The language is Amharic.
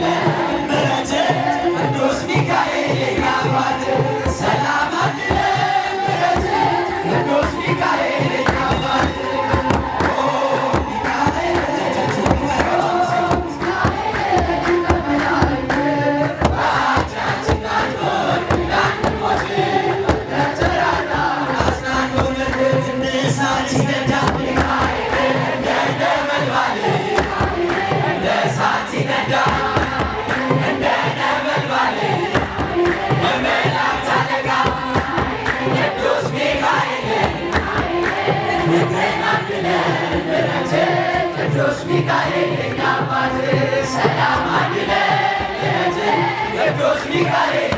አድለን ምሕረት ቅዱስ ሚካኤል የኛ አባት፣ ሰላም አድለን ምሕረት ቅዱስ ሚካኤል የኛ አባት። ኦ ሚካኤል፣ ራጃችን እንዳንሞት አጽናኑን፣ እንደ እሳት ይነዳል ሚካኤል፣ እንደ ነበልባል፣ እንደ እሳት ይነዳል እንደ ነበልባል፣ የመላእክት አለቃ ቅዱስ ሚካኤል፣ ፍቅርን አድለን ምሕረት ቅዱስ ሚካኤል የኛ አባት፣ ሰላም አድለን ምሕረት ቅዱስ ሚካኤል።